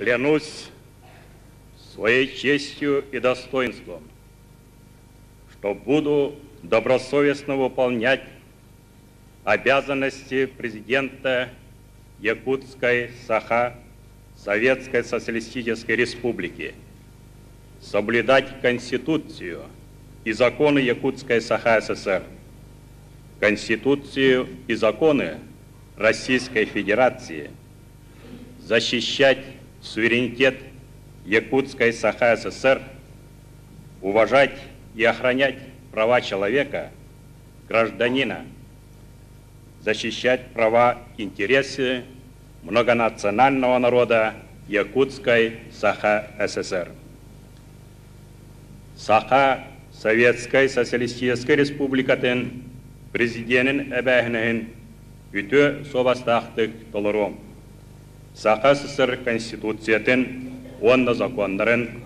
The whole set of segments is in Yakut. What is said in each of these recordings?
Клянусь своей честью и достоинством, что буду добросовестно выполнять обязанности президента Якутской Саха Советской Социалистической Республики, соблюдать Конституцию и законы Якутской Саха ССР, Конституцию и законы Российской Федерации, защищать суверенитет Якутской Саха ССР, уважать и охранять права человека, гражданина, защищать права и интересы многонационального народа Якутской Саха ССР. Саха Советскай Социалистическай Республикатын Президенин эбээһинэһин үтүө суобастаахтык толоруом. Саха СССР Конституциятын уонна сокуоннарын,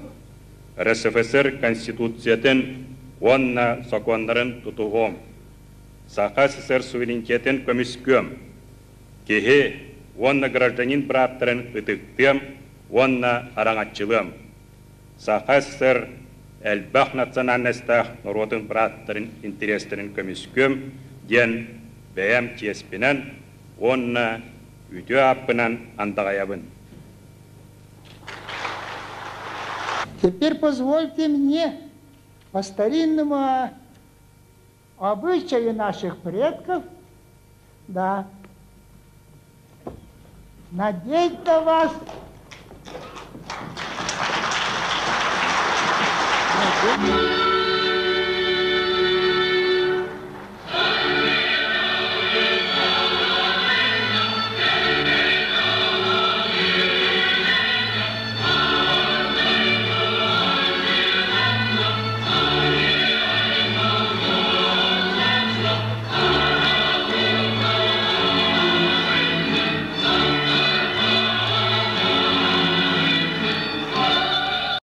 РСФСР Конституциятын уонна сокуоннарын тутуһуом. Саха СССР суверенитетын көмүскүөм. Киһи уонна гражданин бырааптарын ытыктыам уонна араҥаччылыам. Саха СССР элбэх национальностаах норуотун бырааптарын интэриэстэрин көмүскүөм диэн бэйэм чиэспинэн уонна үтүө ааппынан андаҕайабын. Теперь позвольте мне по старинному обычаю наших предков, да, надеть на вас